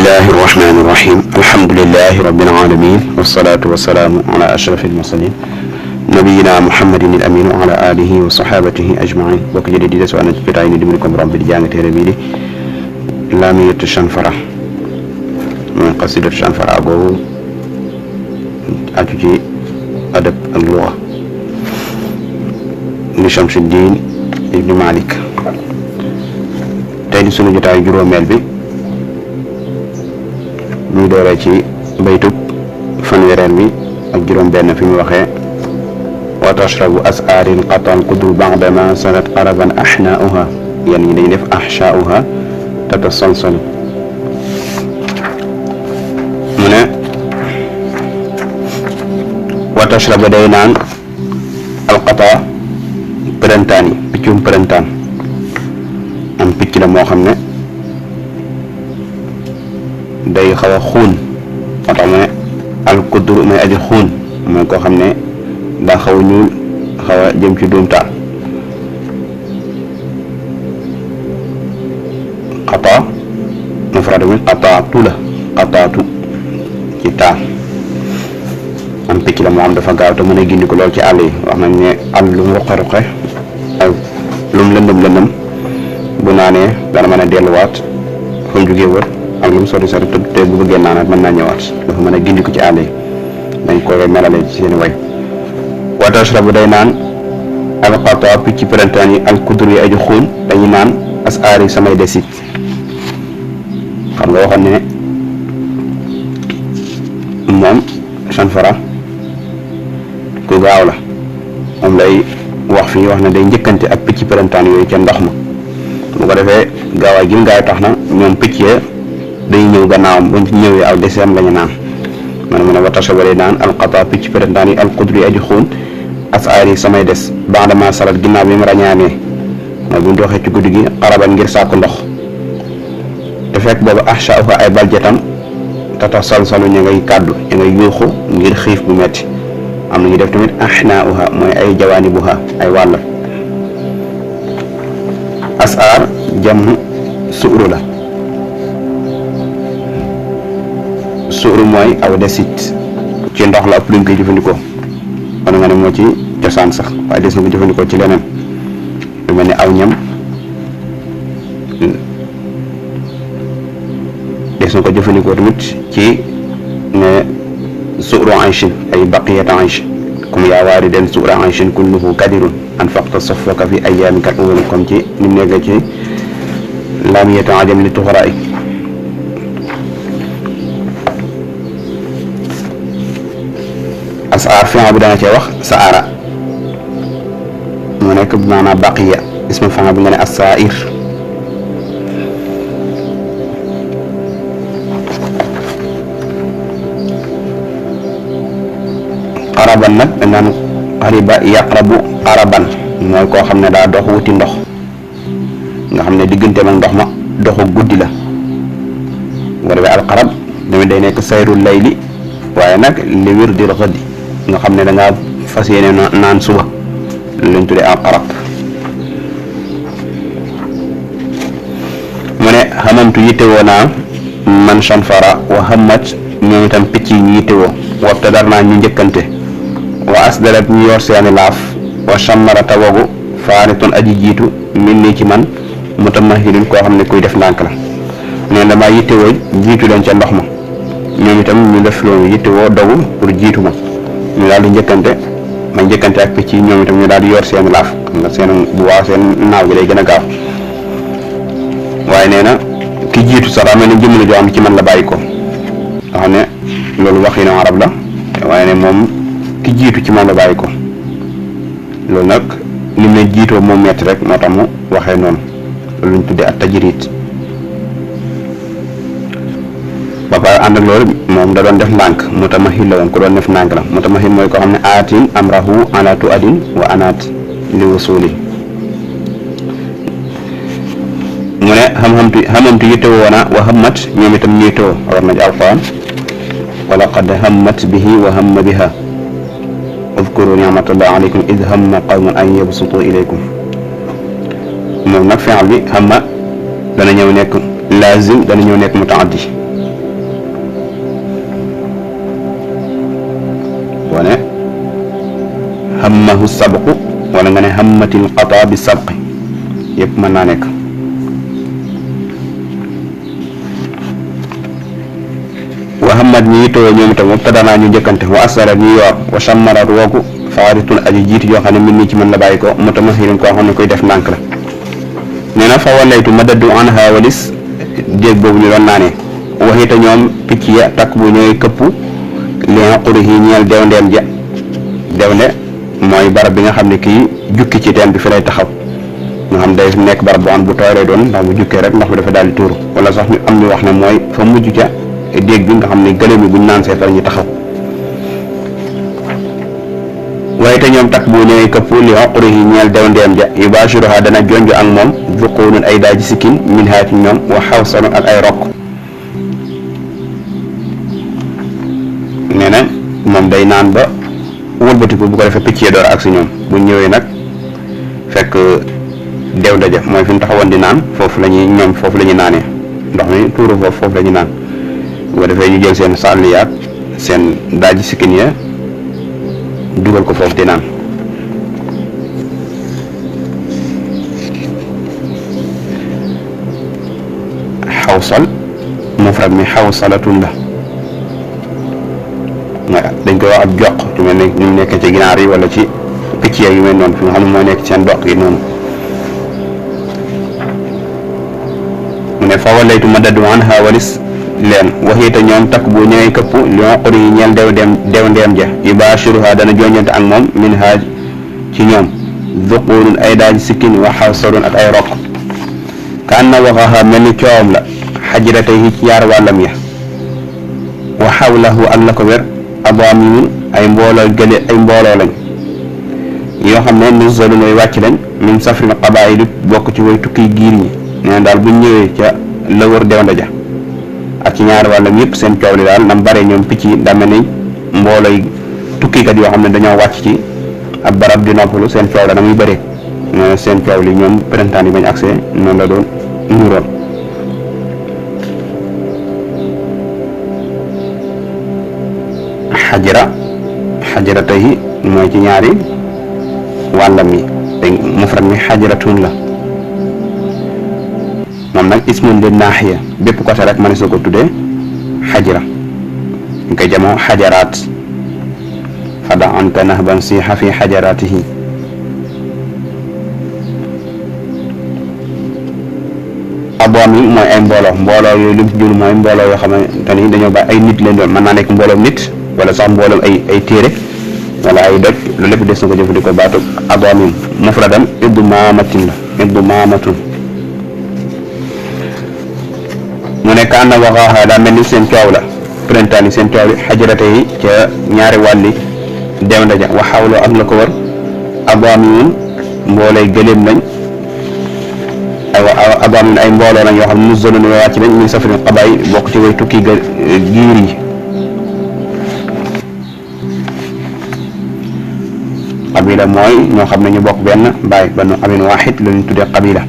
bismillahi irrahmani irrahim alhamdulilahi rabbil alamin wasalaatu wasalaamu ala ashraf almursalin nabiyina muhammadin al amin wa ala alihi wa sahabatihi ajmain bokk jëlee di des wa ana ci jotaay ni dimbali ko borom bi di jàng téere bii di laamiyatu chanfara mooy qasidatu chanfara googu aju ci adab ak luga ni Shamsuddin ibnu Malik tey di sunu jotaay juróomeel bi muy dooree ci baytub fanweereel bi ak juróom benn fi mu waxee wa tashrabu as'arin qatan qudu ba'dama salat qaraban ahna'uha yan ñi dañuy def ahsha'uha tatasalsalu mu ne wa tashrabu day naan alqata përëntaan yi piccum përëntaan am picc la moo xam ne day xaw a xuun moo tax mu ne alkudur mooy aji xuun mooy koo xam ne daa xaw a ñuul xaw a jëm ci duum taal xata mufrad mi xataatu la xataatu ci taal am picc la moo xam dafa gaaw te mën a gindi ko lool ci àll yi wax nañ ne àll lu mu ruqe-ruqe ak lu mu lëndëm bu naanee dana mën a delluwaat fa mu jógee wër ak lu mu sori sori te bu bëggee naanaat mën naa ñëwaat dafa mën a gindi ko ci àll yi dañ ko melale ci seen way wa tashrabu day naan alqata picc printemps yi alkudur yi aju xuun dañuy naan asaar yi samay desit xam nga waxoon ne moom chanfara ku gaaw la moom lay wax fii wax ne day njëkkante ak picc printemps yooyu ca ndox ma bu ko defee gaawaay gi ngaay tax na ñoom picc ya dañuy ñëw gannaawam buñ ci ñëwee aw deseem lañu naan man mu ne wa tashrabu day naan alqata picc printemps yi alxudri yi aju xuun asaar yi samay des bandama salat ginnaaw bi mu rañaanee mooy bu ñu doxee ci guddi gi xaraban ngir sàkku ndox te fekk boobu ahsha'uha ay baljetam tata salsalu ña ngay kàddu ña ngay yuuxu ngir xiif bu metti am na ñu def tamit ahna'uha mooy ay jawaanibuha ay wàll asaar jam suuru la suuru mooy aw desit ci ndox la ëpp luñ koy jëfandikoo wala nga ne moo ci cosaan sax waaye des na ko jëfandikoo ci leneen lu mel ni aw ñam des na ko jëfandikoo tamit ci ne suuru ayshin ay baqiyata aysh comme yaa waaridan suura ayshin kulluhu kadirun anfaqta safwaka fi ayyaamika al-uwwal comme ci ni mu nekk ci laamiyatu ajam li tuxraa asaar fi bi dana cee wax saara mu nekk maanaam baqiya ismu fa bi nga ne asair xaraban nag dañ naan xariba yaqrabu xaraban mooy koo xam ne daa dox wuti ndox nga xam ne digganteem ak ndox ma doxu guddi la nga defee alxarab tamit day nekk sayrul layli waaye nag li wir di xëddi nga xam ne da ngaa fas yéene naan suba lañ tuddee alxarab mu ne xamantu yittewoo naa man chanfara wa hammat ñoom itam picc yi ñu yittewoo wopte dar naa ñu njëkkante wa asdarat ñu yor seeni laaf wa chammara tawogu faaritun aji jiitu min nii ci man mutamahilin koo xam ne kuy def ndànk la neen damaa yittewoo jiitu leen ca ndox ma ñoom itam ñu def loolu yittewoo dogu pour jiitu ma ñu daal di njëkkante ma njëkkante ak picc yi ñoom itam ñu daal di yor seeni laaf xam nga seen bu waaw seen naaw gi day gën a gaaw waaye nee na ki jiitu sax daa mel ne jëmm la joo xam ne ci man la bàyyi ko nga xam ne loolu waxinu arab la waaye ne moom ki jiitu ci man la bàyyi ko loolu nag ni mu ne jiitoo moom metti rek moo tax mu waxee noonu loolu ñu tuddee ak tajrid ba pare ànd ak loolu moom da doon def ndànk mutamahil la woon ku doon def ndànk la mutamahil mooy koo xam ne aatin amrahu ala tuadin wa anaat li wusuli mu ne xamamtu yittewoo na wa hammat ñoom itam ñuy too war na ci alquran wa laqad hammat bihi wa hamma biha udkuru ni'matallahi alaykum id hamma qawmun an yabsutu ilaykum moom nag fi'l bi hamma dana ñëw nekk laazim dana ñëw nekk mutaaddi boo ne hammahu sabqu wala nga ne hammatil qata bi sabqi yëpp mën naa nekk. wa hammat ñi yittoo ñoom itam mubtadanaa ñu njëkkante wa asara ñu yoor wa sammarat woogu faaritun aji jiitu yoo xam ne min nii ci mën la bàyyi ko mutamahirin koo xam ne koy def ndànk la. nee na fa wallaytu ma dëddu anha walis déeg boobu ñu doon naanee waxita ñoom picc ya takk bu ñooy këpp li xaqurihi ñeel dewndeem ja dewnde mooy barab bi nga xam ne kii jukki ci teen bi fi lay taxaw nga xam day nekk barab boo xam bu tooy lay doon ndax bu jukkee rek ndox bi dafa daal di tuuru wala sax ñu am ñu wax ne mooy fa mujj ca déeg bi nga xam ne gëléem yi buñ naan see far ñu taxaw. waaye te ñoom takk bu ñëwee këpp li xaqurihi ñeel dewndeem ja yubashiruha dana jonjo ak moom zuqunun ay daaji sikkin min haa ci ñoom wa xawsalun ak ay rokk. nee na moom day naan ba wëlbatiku bu ko defee picc yi door ak si ñoom bu ñëwee nag fekk dew daja mooy fi ñu taxawoon di naan foofu la ñuy ñoom foofu la ñuy naanee ndox mi tuuru foofu la ñuy naan bu ko defee ñu jël seen sàll yaag seen daaji sikkin ya dugal ko foofu di naan. xawsal mufrad mi xawsalatun la dañ koy wax ab jox ci mel ne ñu nekk ci ginaar yi wala ci picc yu mel noonu fi nga xam ne mooy nekk seen doq yi noonu. mu ne fa wallaytu ma daddu anha walis leen waxiita ñoom takk bu ñëwee këpp li xuri yi ñeel dew ndeem ja yubashiruha dana jonjante ak moom min haaj ci ñoom zuqurun ay daaj sikkin wa xawsalun ak ay rokk ka anna waxaha mel ni coowam la xajiratay ci yaar wàllam ya wa xawlahu ak la ko wér adamimun ay mbooloo lañ yoo xam ne nuzzalu mooy wàcc lañ min safrin qabaa'il bokk ci way tukki giir ñi nee daal buñ ñëwee ca la wër dewnda ja ak ci ñaari wàllam yëpp seen coow li daal nam bare ñoom picc yi daa mel ni mboolooy tukkikat yoo xam ne dañoo wàcc ci ab barab di noppalu seen coow la na muy bëree seen coow li ñoom printemps yi bañ accès noonu la doon nuroon. xajara tey mooy ci ñaari wàllam yi te mufrad mi xajaratun la moom nag ismun li naaxiya bépp côté rek ma ne soo ko tuddee xajara ñu koy jamoo xajaraat fada anta nahban sixa fi xajaraatihi. abwaam yi mooy ay mbooloo yooyu lim ci jul mooy mbooloo yoo xamante ni dañoo bàyyi ay nit leen doon mën naa nekk mbooloom nit wala sax mbooloom ay téere wala ay doj loolu lépp des na ko jëfandikoo baatu abwaam yi mufradan idmaamatin la idmaamatun. mu nekk ànd waxaaxa daa mel ni seen coow la printemps yi seen coow li xajarate yi ca ñaari wàlli dewnda ja wa xawlo ak la ko wër abwaam yi mboolay gëléem lañ abwaam yi ay mbooloo lañ yoo xam ne nuzzalu ne wàcc nañ min safrin qabaa'il bokk ci way tukki giir yi. qabila mooy ñoo xam ne ñu bokk benn baay banu abin waaxid la ñu tuddee qabila.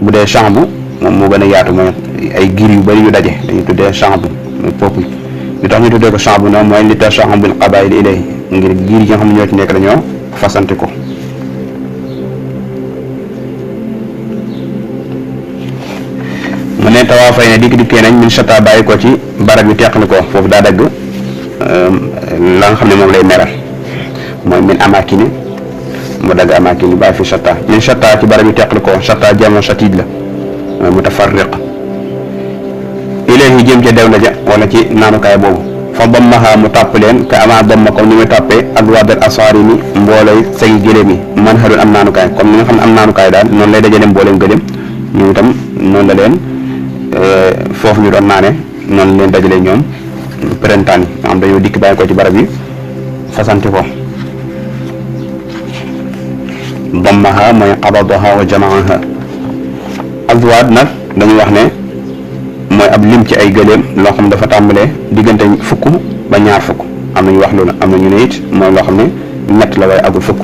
bu dee chambu moom moo gën a yaatu mooy ay giir yu bëri yu daje dañuy tuddee chambu mooy peuple li tax ñu tuddee ko chambu noonu mooy li tax chambul qabaa'il ilayhi ngir giir yi nga xam ne ñoo ci nekk dañoo fasante ko. mu ne tawaafay ne dikkee nañ min shatta bàyyi ko ci barab yi teqali ko foofu daa dagg la nga xam ne moom lay meral mooy min amakini mu dagg amakini bàyyi fi shatta min shatta ci barab yi teqali ko shatta jamo shatid la mooy mutafarriq ilayhi jëm ca dew na ja wala ci naanukaay boobu fa dammaha mu tàpp leen ka ama damma comme ni muy tàppee ak waadal asaari mi mboolay sagi gëléem yi man xelul am naanukaay comme ni nga xam ne am naanukaay daal noonu lay dajale mbooleem gëléem ñu itam noonu la leen foofu ñu doon naane noonu leen dajale ñoom printemps yi nga xam dañoo dikk bàyyi ko ci barab yi fasanti ko. dammaha mooy qabadaha wa jamaaha. azwaad nag dañuy wax ne mooy ab lim ci ay gëléem loo xam dafa tàmbalee diggante fukk ba ñaar fukk am nañu wax loolu am na ñu ne it mooy loo xam ne ñett la waaye agul fukk.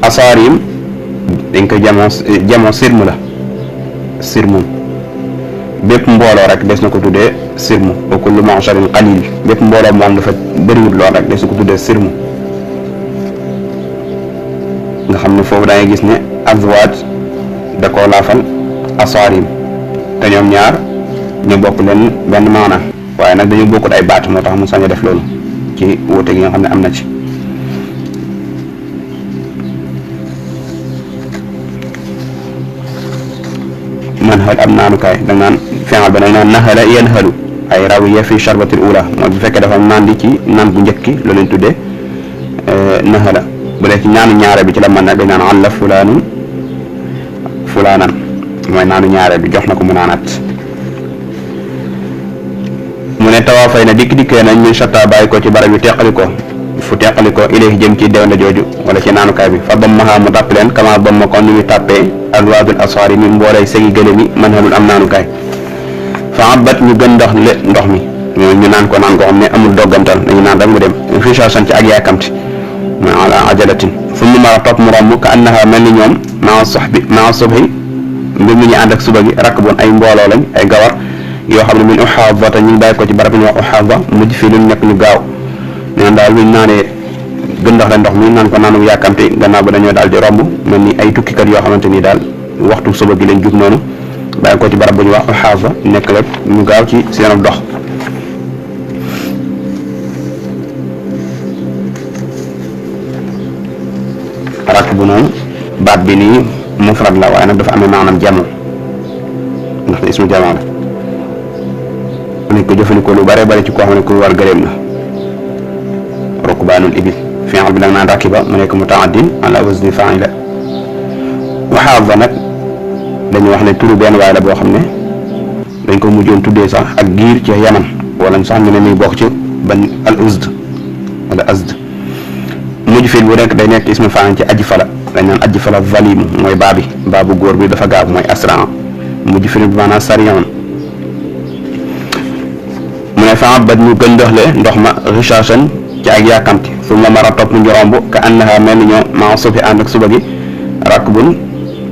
asaarim dañ koy jamoo sirm la sirmun bépp mbooloo rek des na ko tuddee sirmu wa kullu ma'sharin qalil bépp mbooloo moom dafa bëriwul lool rek des na ko tuddee sirmu nga xam ne foofu dangay gis ne azwaaj da koo laafal asaarim te ñoom ñaar ñu bokk leen benn maana waaye nag dañu bokkut ay baat moo tax mu sañ a def loolu ci wuute gi nga xam ne am na ci manhal am naanukaay da naan fi'il ba nag naan nahala yanhalu ay rawiya fi sharbatil ula mooy bu fekkee dafa naan di ci naan bu njëkk ki loolu lañ tuddee nahala bu dee ci ñaanu ñaare bi ci la mën nag dañ naan alla fulaanan mooy naanu ñaare bi jox na ko mu naanaat mu ne tawaafay na dikkee nañ min shatta bàyyi ko ci barab yu teqali ko fu teqali ko ilayhi jëm ci dewnde jooju wala ci naanukaay bi fa dammaha mu tàpp leen kama damma kon ni muy tàppee alwaadul asfaari mi mboolay segi gëlëm yi man halul am naanukaay fa abbat ñu gën ndox mi ñu naan ko naan ko xam ne amul doggantal dañu naan rek mu dem fichation ci ak yaakamti ma ala ajalatin fu mu mara topp mu romb ka annaha mel ni ñoom maa subhi mbir mi ñu ànd ak suba gi rakk boon ay mbooloo lañ ay gawar yoo xam ne min uxaaba ñu ngi bàyyi ko ci barab ñu wax uxaaba mujj fii lu nekk ñu gaaw neen daal luñ naanee gën ndox la ndox mi naan ko naanu yàkkamte gannaaw ba dañoo daal di romb mel ni ay tukkikat yoo xamante ni daal waxtu suba gi lañ jug noonu bàyyi ko ci barab bu ñu wax uxaaba nekk rek ñu gaaw ci seen dox rakk bu noonu baat bi nii mufrad la waaye nag dafa amee maanaam jamo ndax ne ismu jamo la nañ ko jëfandikoo lu bare bare ci koo xam ne ku war gëléem la rukbaanul ibil fi'il bi nag naan rakiba mu nekk muta'addin ala wazni fa'ila uxaaba nag dañu wax ne turu benn waay la boo xam ne dañ ko mujjoon tuddee sax ak giir ci yaman wala sax ñu ne muy bokk ci ban al uzd wala azd mujj fil bu nekk day nekk ismu fa'il ci aji fala dañ naan aji fala zalimu mooy baabu góor bi dafa gaaw mooy asra mujj fil bi maanaam sariyan mu ne fa abbat ñu gën ndox ma richaasan ci ak yàkkamti su ma mara topp ñu romb ka annaha mel ni ñoo maa sufi ànd ak suba gi rakbun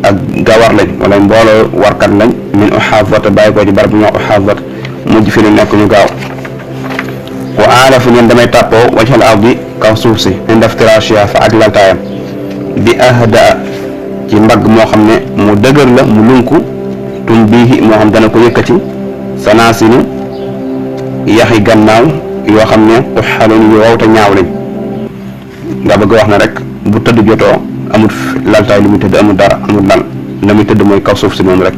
ak gawar lañ wala mbooloo warkat lañ min uxaafat bàyyi ko ci barab bu ñu wax uxaafat mujj fi lu nekk ñu gaaw wa aalafu ñun damay tàppoo wajhal ardi kaw suuf si inda iftirashiha fa ak laltaayam bi ahda ci mbagg moo xam ne mu dëgër la mu lunku tum biihi moo xam dana ko yëkkati sanaasinu yaxi gannaaw yoo xam ne uxalun yu wow te ñaaw lañ nga bëgg wax na rek bu tëdd jotoo amul laltaay li muy tëdd amul dara amul lal la muy tëdd mooy kaw suuf si noonu rek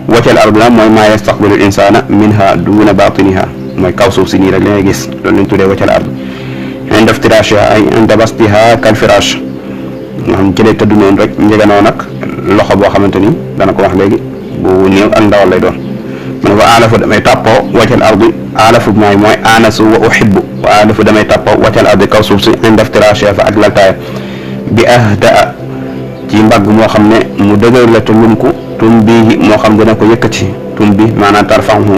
waccal ardu la mooy maa yastaqbilu l insana minha duna batiniha mooy kaw suuf si nii rek li ngay gis loolu lañ tuddee waccal ardu inda iftirashiha ay inda bastiha kal firash nga xam ci lay tëdd noonu rek njeganoo nag loxo boo xamante ni dana ko wax léegi bu néew ak ndawal lay doon mu ne wa aalafu damay tàppoo waccal ardu aalafu mooy anasu wa uhibbu wa aalafu damay tàppoo waccal ardu kaw suuf si inda iftirashiha fa ak laltaaya bi ahda ci mbagg moo xam ne mu dëgër la te lunku tum bii moo xam dina ko yëkkati tum bi maanaam tarfahu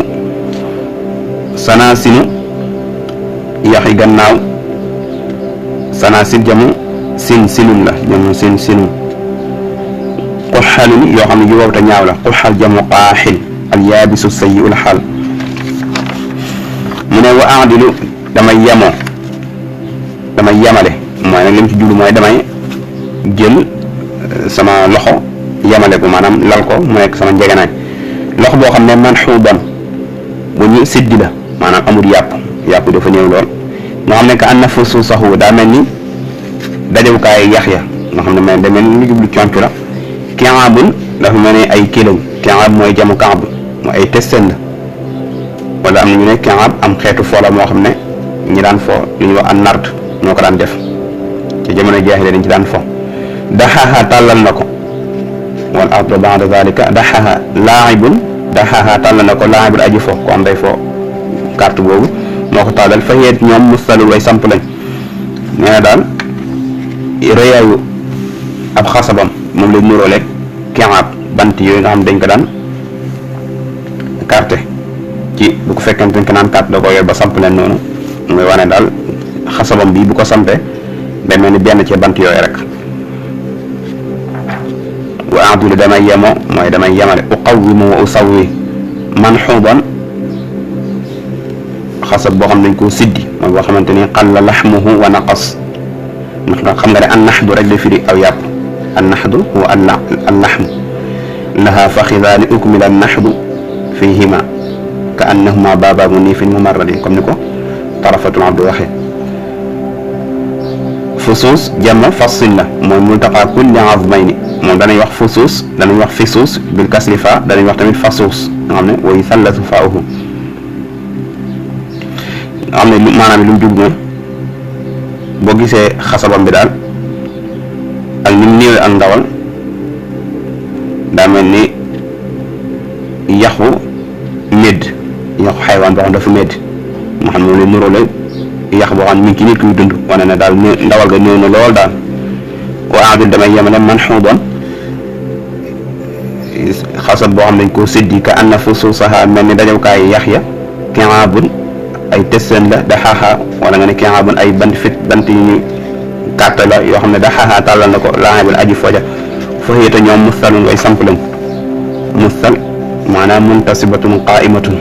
sanaasinu yaxi gannaaw sanaasin jamu sinun la jamu sinun quxalun yoo xam ne yu wow te ñaaw la quxal jamu qaaxil al yaabisu sayyi'ul xaal mu ne wa aadilu damay yemale mooy nag li mu ci jublu mooy damay jël sama loxo yemale ko maanaam lal ko mu nekk sama njegenaay loxo boo xam ne man xuuban bu ñu siddi la maanaam amul yàpp dafa néew lool nga xam ne que an na fa suuf saxu daa mel ni dajewukaay yax ya nga xam ne man da mel ni lu jublu conc la ki'abun dafa mel ni ay kilañ ki'ab mooy jamu kaab mooy ay testen la wala am na ñu ne ki'ab am xeetu foola moo xam ne ñi daan fo lu ñuy wax an nard ñoo ko daan def ci jamono jaahiliya dañ ci daan fo daxaha tàllal na ko wal ardu ba'da zalika daxaha laa'ibun daxaha tàllal na ko laa'ibun aji fo ko am day fo carte boobu moo ko tàllal fa yeet ñoom mustalul way samp lañ nee na daal rëyaayu ab xasabam moom lay nuróoleeg ki'ab bant yooyu nga xam dañ ko daan carte ci bu ko fekkente ne naan carte da ko yor ba samp leen noonu mooy wane daal xasabam bi bu ko sampee day mel ni benn ci bant yooyu rek wa a'dilu damay yemoo mooy damay yemale uqawwimu wa usawwi manxuuban xasab boo xam dañ koo siddi mooy boo xamante ni qalla laxmuhu wa naqas ndax xam nga ne an naxdu rek la firi aw yàpp an naxdu wa al laxmu laha faxidaani ukmila an naxdu fihima ka annahuma baabaabu niifin mumarradin comme ni ko tarafatul abdu waxee. fusuus jama fassil la mooy multaqa kulli azmayni moom danañ wax fusuus danañ wax fisuus bil kasri fa danañ wax tamit fasuus nga xam ne wa yusallasu faa'uhu nga xam ne maanaam lu mu jub mooy boo gisee xasabam bi daal ak ni mu néewee ak ndawal daa mel ni yaxu médd yaxu xaywaan boo xam dafa médd moo xam ne moom la nuróole yax boo xam ne mi ngi ci nit kuy dund wane ne daal ndawal ga néew na lool daal wa adil damay yemale man xuudoon xasab boo xam dañ koo séddi ka anna fusuusaha mel ni dajawkaay yax ya ki'aabun ay tësën la da xaaxaa wala nga ne ki'aabun ay bant yu ñu kàtta la yoo xam ne da xaaxaa tàllal na ko laajabal aji foja foofu it ñoom mustalun way samp lañ mustal maanaam muntasibatun qaa'imatun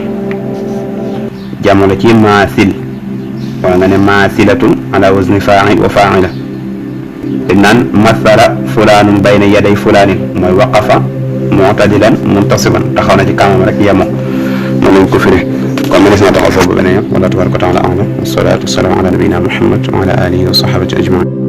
jamono ci maasil wala nga ne maasilatun ala wazni faa'il wa faa'ila dañ naan masala fulaanun bayna yaday fulaanin mooy waqafa mu'tadilan muntasiban taxaw na ci kanam rek yemoo mën nañ ko firi kon ma des na taxaw foofu beneen yoon wala tabaraka wa taala a'lam wasalaatu wasalaamu ala nabiyina muhammad wa ala alihi wa sahbihi ajmain